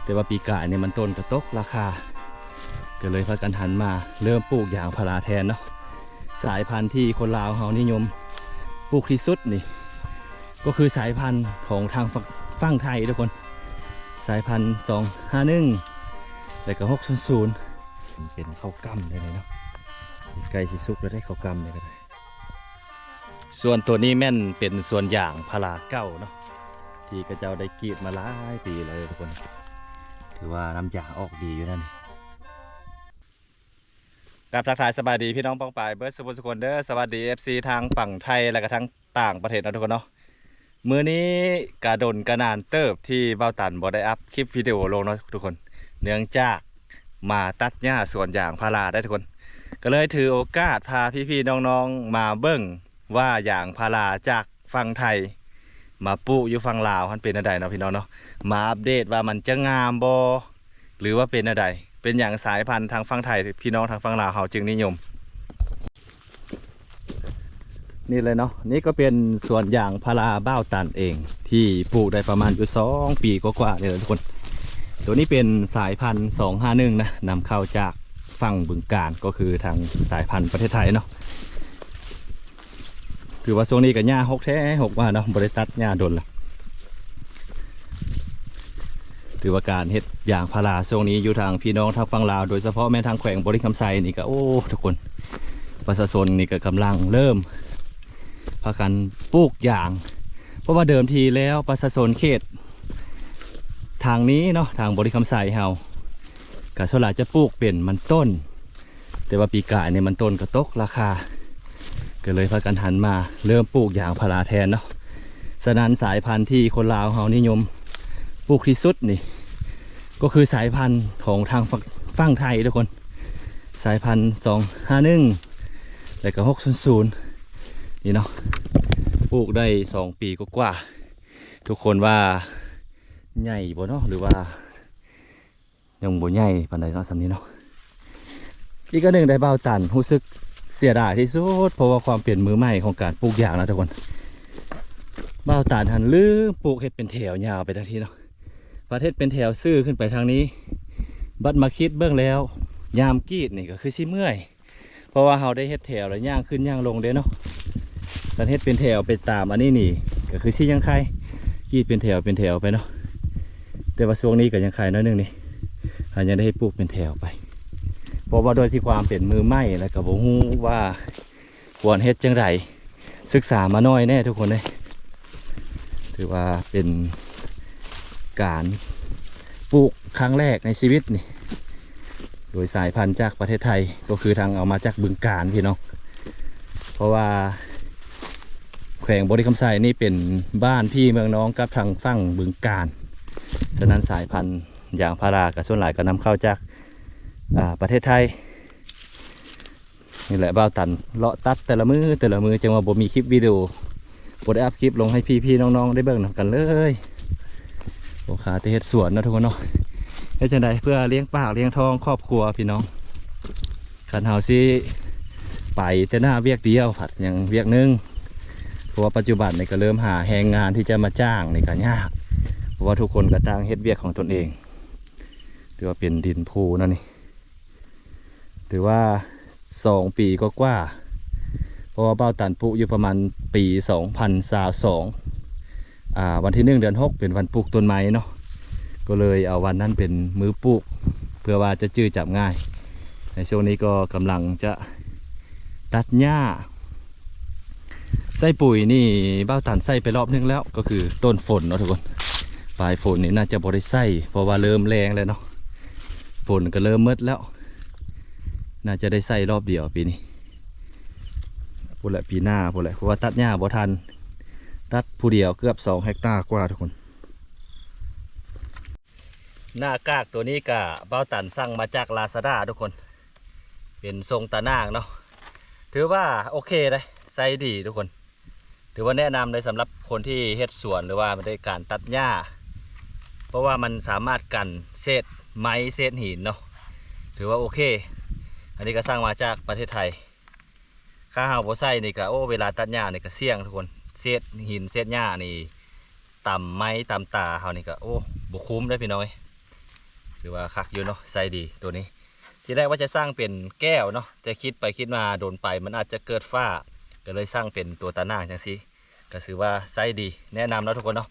ແຕ່ວ່າປີກາຍນີ້ມັນຕົ້ນກໍຕົກລາຄາ ກໍເລີຍພາກັນຫັນມາເລີ່ມປູກຢາງພາລາແທນເນາະ. ສາຍພັນທີ່ຄົນລາວເຮົານິຍົມປູກທີ່ສຸດນີ້ ກໍຄືສາຍພັນຂອງທາງຝັ່ງ ຝັ່ງໄທທຸກຄົນ ສາຍພັນສອງຫ້າໜຶ່ງ ແລ້ວກໍຫົກສູນສູນ ເປັນເຂົ້າກ້ຳເດ້ນີ້ເນາະ ໃກ້ຊິສຸກແລ້ວເດ້ ເຂົ້າກ້ຳນີ້ກໍໄດ້. ສ່ວນຕົວນີ້ແມ່ນເປັນສວນຢາງພາລາເກົ່າເນາະ ທີ່ເຂົາເຈົ້າໄດ້ກຣີດມາຫຼາຍປີແລ້ວເດີທຸກຄົນ ຖືວ່ານ້ຳຢາງອອກດີຢູ່ນັ້ນນີ້. ກາບທັກທາຍສະບາຍດີພີ່ນ້ອງປ້ອງປາຍເບິດສູ່ຜູ້ສູ່ຄົນເດີ ສະຫວັດດີເອັຟຊີທາງຝັ່ງໄທ ແລະກະທາງຕ່າງປະເທດເນາະທຸກຄົນເນາະ. ມື້ນີ້ກະດົນກະນານເຕີບທີ່ບ່າວຕັນບໍ່ໄດ້ອັບຄລິບວິດີໂອລົງເນາະທຸກຄົນ ເນື່ອງຈາກມາຕັດຫຍ້າສວນຢາງພາລາໄດ້ທຸກຄົນ ກໍເລີຍຖືໂອກາດພາພີ່ໆນ້ອງໆມາເບິ່ງວ່າຢາງພາລາຈາກຝັ່ງໄທມາປູກຢູ່ຝັ່ງລາວຫັ້ນເປັນແນວໃດເນາະພີ່ນ້ອງເນາະ ມາອັບເດດວ່າມັນຈະງາມບໍ່ ຫຼືວ່າເປັນແນວໃດ ເປັນຫຍັງສາຍພັນທາງຝັ່ງໄທ ພີ່ນ້ອງທາງຝັ່ງລາວເຮົາຈຶ່ງນິຍົມ. ນີ້ເລີຍເນາະ ນີ້ກໍເປັນສວນຢາງພາລາບ່າວຕັນເອງ ທີ່ປູກໄດ້ປະມານຢູ່ສອງປີກວ່າໆນີ້ແຫຼະທຸກຄົນ. ໂຕນີ້ເປັນສາຍພັນສອງຫ້າໜຶ່ງນະ ນຳເຂົ້າຈາກຝັ່ງບຶງການ ກໍຄືທາງສາຍພັນປະເທດໄທເນາະ. ຖືວ່າຊ່ວງນີ້ກໍຫຍ້າຮົກແທ້ຮົກວ່າເນາະ ບໍ່ໄດ້ຕັດຫຍ້າດົນລະ. ຖືວ່າການເຮັດຢາງພາລາຊ່ວງນີ້ຢູ່ທາງພີ່ນ້ອງທາງຝັ່ງລາວ ໂດຍສະເພາະແມ່ນທາງແຂວງບໍລິຄຳໄຊນີ້ກໍ ໂອ້ ທຸກຄົນ ປະຊາຊົນນີ້ກໍກຳລັງເລີ່ມພາກັນປູກຢາງ ເພາະວ່າເດີມທີແລ້ວປະຊາຊົນເຂດທາງນີ້ເນາະ ທາງບໍລິຄຳໄຊເຮົາ ກໍສ່ວນຫຼາຍຈະປູກເປັນມັນຕົ້ນ ແຕ່ວ່າປີກາຍນີ້ມັນຕົ້ນກໍຕົກລາຄາ ກໍເລີຍພາກັນຫັນມາເລີ່ມປູກຢາງພາລາແທນເນາະ. ສະນັ້ນສາຍພັນທີ່ຄົນລາວເຮົານິຍົມປູກທີ່ສຸດນີ້ ກໍຄືສາຍພັນຂອງທາງຝັ່ງ ຝັ່ງໄທທຸກຄົນ ສາຍພັນສອງຫ້າໜຶ່ງ ແລ້ວກໍຫົກສູນສູນນີ້ເນາະ ປູກໄດ້ສອງປີກວ່າໆ ທຸກຄົນວ່າໃຫຍ່ບໍ່ເນາະ ຫຼືວ່າ ຍັງບໍ່ໃຫຍ່ປານໃດເນາະ ສ່ຳນີ້ເນາະ. ອີກອັນໜຶ່ງໄດ້ ບ່າວຕັນຮູ້ສຶກເສຍດາຍທີ່ສຸດ ເພາະວ່າຄວາມເປັນມືໃໝ່ຂອງການປູກຢາງນະທຸກຄົນ ບ່າວຕັນຫັ້ນລືມປູກເຮັດເປັນແຖວຍາວໄປທາງທີ່ເນາະ ພັດເຮັດເປັນແຖວຊື່ຂຶ້ນໄປທາງນີ້ ບັດມາຄິດເບິ່ງແລ້ວ ຍາມກຣີດນີ້ກໍຄືຊິເມື່ອຍ ເພາະວ່າເຮົາໄດ້ເຮັດແຖວແລ້ວຍ່າງຂຶ້ນຍ່າງລົງເດ້ເນາະ. ຄັນເຮັດເປັນແຖວໄປຕາມອັນນີ້ນີ້ ກໍຄືຊິຍັງໄຄ ກຣີດເປັນແຖວເປັນແຖວໄປເນາະ ແຕ່ວ່າຊ່ວງນີ້ກໍຍັງໄຄໜ້ອຍໜຶ່ງນີ້ ເຮົາຍັງໄດ້ເຮັດປູກເປັນແຖວໄປ ເພາະວ່າດ້ວຍທີ່ຄວາມເປັນມືໃໝ່ ແລ້ວກໍບໍ່ຮູ້ວ່າຄວນເຮັດຈັ່ງໃດ ສຶກສາມາໜ້ອຍແດ່ທຸກຄົນເອີຍ. ຖືວ່າເປັນການປູກຄັ້ງແລກໃນຊີວິດນີ້ ໂດຍສາຍພັນຈາກປະເທດໄທ ກໍຄືທາງເອົາມາຈາກບຶງການພີ່ນ້ອງ ເພາະວ່າແຂວງບໍລິຄຳໄຊນີ້ເປັນບ້ານພີ່ເມືອງນ້ອງກັບທາງຝັ່ງບຶງການ ສະນັ້ນສາຍພັນຢາງພາລາກໍສ່ວນຫຼາຍກໍນຳເຂົ້າຈາກ ອ່າ ປະເທດໄທ. ນີ້ແຫຼະ ບ່າວຕັນເລາະຕັດແຕ່ລະມື້ແຕ່ລະມື້ ຈັ່ງວ່າບໍ່ມີຄລິບວິດີໂອ ບໍ່ໄດ້ອັບຄລິບລົງໃຫ້ພີ່ໆນ້ອງໆໄດ້ເບິ່ງນຳກັນເລີຍ. ໂອ້ ຄາແຕ່ເຮັດສວນເນາະທຸກຄົນເນາະ ເຮັດຈັ່ງໃດເພື່ອລ້ຽງປາກລ້ຽງທ້ອງຄອບຄົວພີ່ນ້ອງ ຄັນເຮົາຊິໄປແຕ່ໜ້າວຽກດຽວ ພັດຍັງວຽກໜຶ່ງ ເພາະວ່າປັດຈຸບັນນີ້ກໍເລີ່ມຫາແຮງງານທີ່ຈະມາຈ້າງນີ້ກໍຍາກ ເພາະວ່າທຸກຄົນກໍຕ່າງເຮັດວຽກຂອງຕົນເອງ ຖືວ່າເປັນດິນພູເນາະນີ້. ຖືວ່າສອງປີກວ່າໆ ເພາະວ່າບ່າວຕັນປູກຢູ່ປະມານປີສອງພັນຊາວສອງ ອ່າ ວັນທີໜຶ່ງເດືອນຫົກເປັນວັນປູກຕົ້ນໄມ້ເນາະ ກໍເລີຍເອົາວັນນັ້ນເປັນມື້ປູກ ເພື່ອວ່າຈະຈື່ຈຳງ່າຍ. ໃນຊ່ວງນີ້ກໍກຳລັງຈະຕັດຫຍ້າ ໃສ່ປຸ໋ຍນີ້ບ່າວຕັນໃສ່ໄປລອບໜຶ່ງແລ້ວ ກໍຄືຕົ້ນຝົນເນາະທຸກຄົນ ປາຍຝົນນີ້ໜ້າຈະບໍ່ໄດ້ໃສ່ ເພາະວ່າເລີ່ມແລ້ງແລ້ວເນາະ ຝົນກໍເລີ່ມໝົດແລ້ວ ໜ້າຈະໄດ້ໃສ່ລອບດຽວປີນີ້ ພຸ້ນແຫຼະ ປີໜ້າພຸ້ນແຫຼະ ເພາະວ່າຕັດຫຍ້າບໍ່ທັນ ຕັດຜູ້ດຽວເກືອບສອງເຮັກຕາກວ່າທຸກຄົນ. ໜ້າກາກຕົວນີ້ກະບ່າວຕັນສັ່ງມາຈາກລາຊາດ້າທຸກຄົນ ເປັນຊົງຕາໜ່າງເນາະ ຖືວ່າໂອເຄເດ້ ໃຊ້ດີທຸກຄົນ ຖືວ່າແນະນຳເລີຍ ສຳລັບຄົນທີ່ເຮັດສວນ ຫຼືວ່າໃນການຕັດຫຍ້າ ເພາະວ່າມັນສາມາດກັນເສດໄມ້ເສດຫີນເນາະ ຖືວ່າໂອເຄ. ອັນນີ້ກໍສັ່ງມາຈາກປະເທດໄທ ຖ້າເຮົາບໍ່ໃສ່ນີ້ກໍ ໂອ້ ເວລາຕັດຫຍ້ານີ້ກໍສ່ຽງທຸກຄົນ ເສດຫີນເສດຫຍ້ານີ້ຕຳໄມ້ຕຳຕາເຮົານີ້ກໍ ໂອ້ ບໍ່ຄຸ້ມເດ້ພີ່ນ້ອງເອີຍ. ຖືວ່າຄັກຢູ່ເນາະ ໃຊ້ດີໂຕນີ້. ທີແລກວ່າຈະສ້າງເປັນແກ້ວເນາະ ແຕ່ຄິດໄປຄິດມາດົນໄປ ມັນອາດຈະເກີດຟ້າ ກໍເລີຍສ້າງເປັນຕົວຕາໜ່າງຈັ່ງຊີ້ ກໍຖືວ່າໃຊ້ດີ. ແນະນຳເນາະທຸກຄົນເນາະ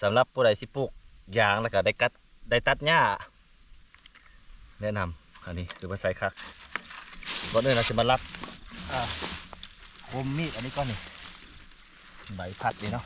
ສຳລັບຜູ້ໃດຊິປູກຢາງ ແລ້ວກໍໄດ້ກັດ ໄດ້ຕັດຫຍ້າ ແນະນຳ. ອັນນີ້ຖືວ່າໃຊ້ຄັກ. ກ່ອນອື່ນເຮົາຊິມາລັກ ອ່າ ຄົມມີດອັນນີ້ກ່ອນນີ້ ໃບພັດນີ້ເນາະ.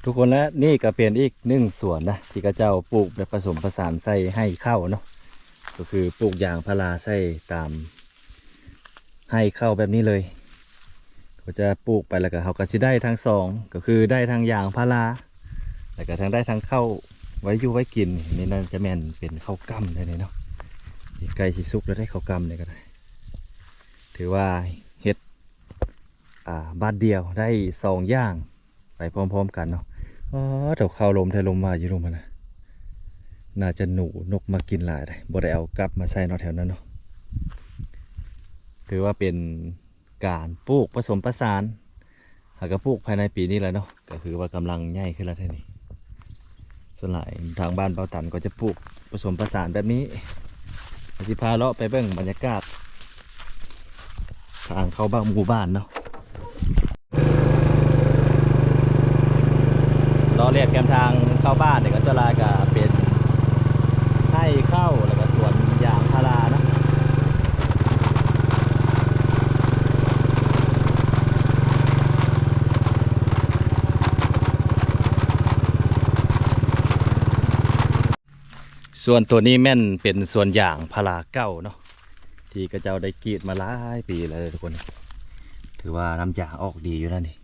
ທຸກຄົນ ແລະ ນີ້ກໍເປັນອີກໜຶ່ງສວນນະ ທີ່ເຂົາເຈົ້າປູກແບບປະສົມປະສານໃສ່ໄຮ່ເຂົ້າເນາະ ກໍຄືປູກຢາງພາລາໃສ່ຕາມໄຮ່ເຂົ້າແບບນີ້ເລີຍ. ເຂົາຈະປູກໄປແລ້ວກໍເຮົາກໍຊິໄດ້ທັງສອງ ກໍຄືໄດ້ທັງຢາງພາລາ ແລ້ວກໍທັງໄດ້ທັງເຂົ້າໄວ້ຢູ່ໄວ້ກິນ. ນີ້ໜ້າຈະແມ່ນເປັນເຂົ້າກ້ຳແທ້ເນາະ ນີ້ໃກ້ຊິສຸກແລ້ວເດ້ ເຂົ້າກ້ຳນີ້ກໍໄດ້. ຖືວ່າເຮັດ ອ່າ ບາດດຽວໄດ້ສອງຢ່າງໄປພ້ອມໆກັນເນາະ. ອໍ ເຂົ້າລົມແທ້ ລົມວ່າຢູ່ລຸ່ມຫັ້ນນະ ໜ້າຈະໜູນົກມາກິນຫຼາຍເດ້ ບໍ່ໄດ້ເອົາກັບມາໃສ່ເນາະ ແຖວນັ້ນເນາະ. ຖືວ່າເປັນການປູກປະສົມປະສານ ຫາກະປູກພາຍໃນປີນີ້ແຫຼະເນາະ ກໍຄືວ່າກຳລັງໃຫຍ່ຂຶ້ນແລ້ວເທື່ອນີ້. ສ່ວນຫຼາຍທາງບ້ານເບົາຕັນກໍຈະປູກປະສົມປະສານແບບນີ້. ຊິພາເລາະໄປເບິ່ງບັນຍາກາດທາງເຂົ້າບ້ານ ໝູ່ບ້ານເນາະ. ເລາະລຽບແຄມທາງເຂົ້າບ້ານນີ້ກໍສ່ວນຫຼາຍກໍເປັນໄຮ່ເຂົ້າ ແລ້ວກໍສວນຢາງພາລາເນາະ. ສ່ວນຕົວນີ້ແມ່ນເປັນສວນຢາງພາລາເກົ່າເນາະ ທີ່ເຂົາເຈົ້າໄດ້ກຣີດມາຫຼາຍປີແລ້ວເດີທຸກຄົນ. ຖືວ່ານ້ຳຢາອອກດີຢູ່ນະນີ້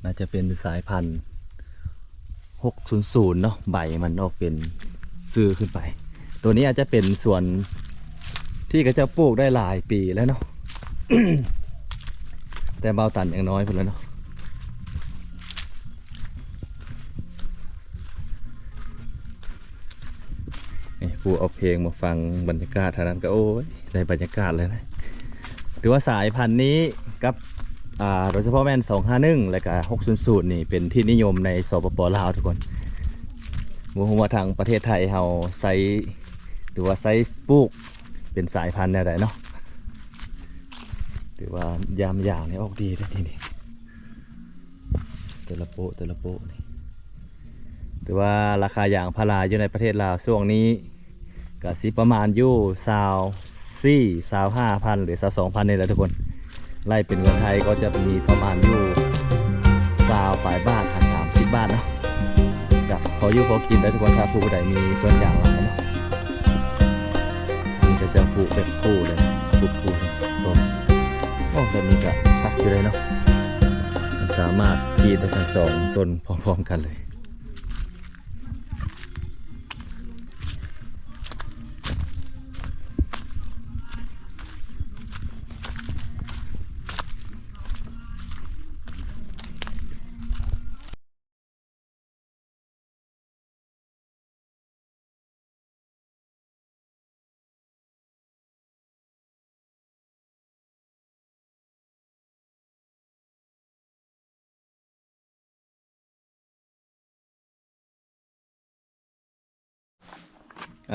ໜ້າຈະເປັນສາຍພັນຫົກສູນສູນເນາະ ໃບມັນອອກເປັນຊື່ຂຶ້ນໄປ. ຕົວນີ້ອາດຈະເປັນສວນທີ່ເຂົາເຈົ້າປູກໄດ້ຫຼາຍປີແລ້ວເນາະ ແຕ່ເບົາຕັນຍັງນ້ອຍພຸ້ນແຫຼະເນາະ. ນີ້ ຜູ້ເອົາເພງມາຟັງບັນຍາກາດທາງນັ້ນກໍ ໂອ້ຍ ໄດ້ບັນຍາກາດເລີຍນະ. ຖືວ່າສາຍພັນນີ້ກັບ ອ່າ ໂດຍສະເພາະແມ່ນສອງຫ້າໜຶ່ງ ແລະກະຫົກສູນສູນນີ້ເປັນທີ່ນິຍົມໃນ ສປປ ລາວ ທຸກຄົນ. ບໍ່ຮູ້ວ່າທາງປະເທດໄທເຮົາໃຊ້ ຫຼືວ່າໃຊ້ປູກເປັນສາຍພັນແນວໃດເນາະ. ຖືວ່າຢາມຢາງນີ້ອອກດີເດ້ນີ້ ແຕ່ລະໂປະ ແຕ່ລະໂປະນີ້. ຖືວ່າລາຄາຢາງພາລາຢູ່ໃນປະເທດລາວຊ່ວງນີ້ກະຊິປະມານຢູ່ຊາວສີ່ ຊາວຫ້າພັນ ຫຼື ຊາວສອງພັນນີ້ແຫຼະທຸກຄົນ. ໄລ່ເປັນເງິນໄທກໍຈະມີປະມານຢູ່ຊາວປາຍບາດຫາສາມສິບບາດເນາະ. ກະພໍຢູ່ພໍກິນໄດ້ທຸກຄົນ ຖ້າຜູ້ໃດມີສວນຢາງຫຼາຍເນາະ. ອັນນີ້ກໍຈະປູກແບບຄູ່ເລີຍ ປູກຄູ່ທັງສອງຕົ້ນ. ໂອ້ ແບບນີ້ກໍຄັກຢູ່ເດ້ເນາະ ມັນສາມາດກຣີດໄດ້ທັງສອງຕົ້ນພ້ອມໆກັນເລີຍ.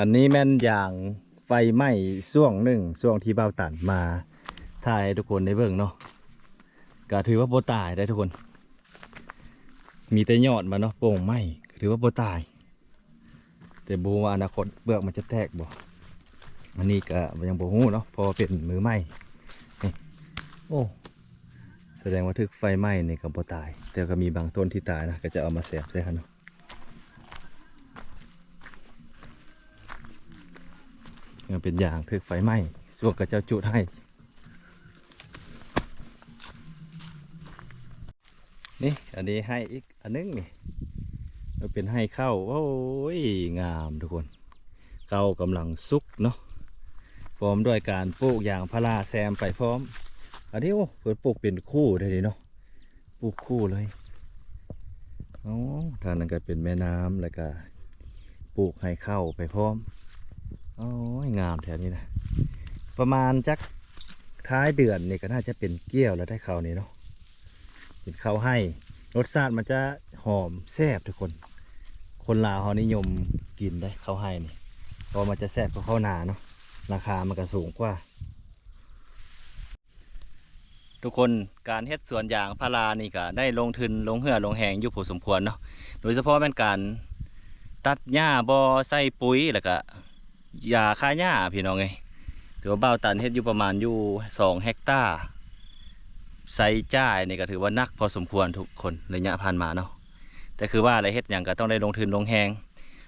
ອັນນີ້ແມ່ນຢາງໄຟໄໝ້ຊ່ວງໜຶ່ງ ຊ່ວງທີ່ບ່າວຕັນມາຖ່າຍໃຫ້ທຸກຄົນໄດ້ເບິ່ງເນາະ ກະຖືວ່າບໍ່ຕາຍໄດ໋ທຸກຄົນ. ມີແຕ່ຍອດມັນເນາະ ໂປ່ງໄໝ້ ກະຖືວ່າບໍ່ຕາຍ ແຕ່ບໍ່ຮູ້ວ່າອະນາຄົດເປືອກມັນຈະແຕກບໍ່. ອັນນີ້ກະຍັງບໍ່ຮູ້ເນາະ ເພາະວ່າເປັນມືໃໝ່. ນີ້ ໂອ້ ສະແດງວ່າຖືກໄຟໄໝ້ນີ້ກະບໍ່ຕາຍ ແຕ່ກະມີບາງຕົ້ນທີ່ຕາຍນະ ກະຈະເອົາມາແຊບໃສ່ຫັ້ນເນາະ. ຍັງເປັນຢາງຖືກໄຟໄໝ້ ຊ່ວງເຂົາເຈົ້າຈູດໄຮ່. ນີ້ ອັນນີ້ໄຮ່ອີກອັນໜຶ່ງນີ້ ມັນເປັນໄຮ່ເຂົ້າ. ໂອ້ຍ ງາມທຸກຄົນ ເຂົ້າກຳລັງສຸກເນາະ ພ້ອມດ້ວຍການປູກຢາງພາລາແຊມໄປພ້ອມ. ອັນນີ້ ໂອ້ ເພິ່ນປູກເປັນຄູ່ເດ້ນີ້ເນາະ ປູກຄູ່ເລີຍ. ໂອ້ ທາງນັ້ນກໍເປັນແມ່ນ້ຳ ແລ້ວກໍປູກໄຮ່ເຂົ້າໄປພ້ອມ. ໂອ້ຍ ງາມແຖວນີ້ນະ. ປະມານຈັກທ້າຍເດືອນນີ້ກໍໜ້າຈະເປັນກ່ຽວແລ້ວໄດ໋ ເຂົ້ານີ້ເນາະ. ເປັນເຂົ້າໄຮ່ ລົດຊາດມັນຈະຫອມແຊບທຸກຄົນ. ຄົນລາວເຮົານິຍົມກິນໄດ໋ ເຂົ້າໄຮ່ນີ້ ເພາະວ່າມັນຈະແຊບກວ່າເຂົ້ານາເນາະ, ລາຄາມັນກໍສູງກວ່າ. ທຸກຄົນ ການເຮັດສວນຢາງພາລານີ້ກໍໄດ້ລົງທຶນລົງເຫື່ອລົງແຮງຢູ່ພໍສົມຄວນເນາະ, ໂດຍສະເພາະແມ່ນການຕັດຫຍ້າບໍ່ໃສ່ປຸ໋ຍ ແລ້ວກະຢາຂ້າຫຍ້າ ພີ່ນ້ອງເອີຍ. ຖືວ່າບ່າວຕັນເຮັດຢູ່ປະມານຢູ່ສອງເຮັກຕາ, ໃຊ້ຈ່າຍນີ້ກໍຖືວ່າໜັກພໍສົມຄວນທຸກຄົນ ໄລຍະຜ່ານມາເນາະ. ແຕ່ຄືວ່າແຫຼະ ເຮັດຫຍັງກໍຕ້ອງໄດ້ລົງທຶນລົງແຮງ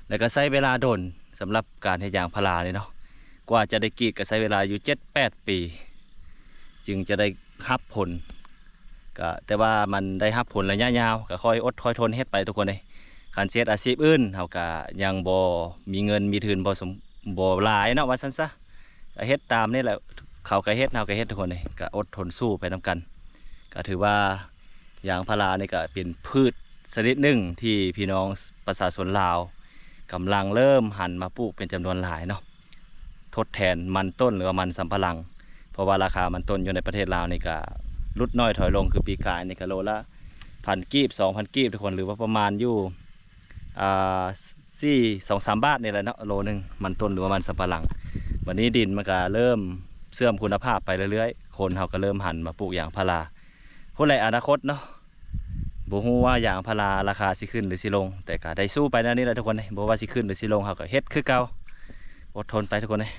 ແລ້ວກໍໃຊ້ເວລາດົນ ສຳລັບການເຮັດຢາງພາລານີ້ເນາະ, ກວ່າຈະໄດ້ກຣີດກໍໃຊ້ເວລາຢູ່ເຈັດແປດປີ ຈຶ່ງຈະໄດ້ຮັບຜົນ. ກະ ແຕ່ວ່າມັນໄດ້ຮັບຜົນໄລຍະຍາວ ກໍຄ່ອຍອົດຄ່ອຍທົນເຮັດໄປທຸກຄົນເອີຍ. ຄັນຊິເຮັດອາຊີບອື່ນ ເຮົາກະຍັງບໍ່ມີເງິນມີທຶນ ບໍ່ສົມ ບໍ່ຫຼາຍເນາະ ວ່າຊັ້ນຊະ. ກະເຮັດຕາມນີ້ແຫຼະ, ເຂົາກະເຮັດ ເຮົາກະເຮັດ ທຸກຄົນເອີຍ. ກະອົດທົນສູ້ໄປນຳກັນ. ກະຖືວ່າ ຢາງພາລານີ້ກໍເປັນພືດຊະນິດໜຶ່ງທີ່ພີ່ນ້ອງປະຊາຊົນລາວກຳລັງເລີ່ມຫັນມາປູກເປັນຈຳນວນຫຼາຍເນາະ, ທົດແທນມັນຕົ້ນ ຫຼືວ່າມັນສຳປະຫຼັງ. ເພາະວ່າລາຄາມັນຕົ້ນຢູ່ໃນປະເທດລາວນີ້ກໍຫຼຸດນ້ອຍຖອຍລົງ, ຄືປີກາຍນີ້ກໍໂລລະພັນກີບ ສອງພັນກີບ ທຸກຄົນ, ຫຼືວ່າປະມານຢູ່ ອ່າ ສີ່ ສອງສາມບາດນີ້ແຫຼະເນາະ ໂລໜຶ່ງ ມັນຕົ້ນ ຫຼືວ່າມັນສຳປະຫຼັງ. ບັດນີ້ດິນມັນກໍເລີ່ມເສື່ອມຄຸນນະພາບໄປເລື້ອຍໆ, ຄົນເຮົາກໍເລີ່ມຫັນມາປູກຢາງພາລາ. ພຸ້ນແຫຼະອະນາຄົດເນາະ, ບໍ່ຮູ້ວ່າຢາງພາລາລາຄາຊິຂຶ້ນ ຫຼື ຊິລົງ, ແຕ່ກໍໄດ້ສູ້ໄປແນວນີ້ແຫຼະທຸກຄົນເອີຍ. ບໍ່ວ່າຊິຂຶ້ນ ຫຼື ຊິລົງ ເຮົາກໍເຮັດຄືເກົ່າ, ອົດທົນໄປທຸກຄົນເອີຍ.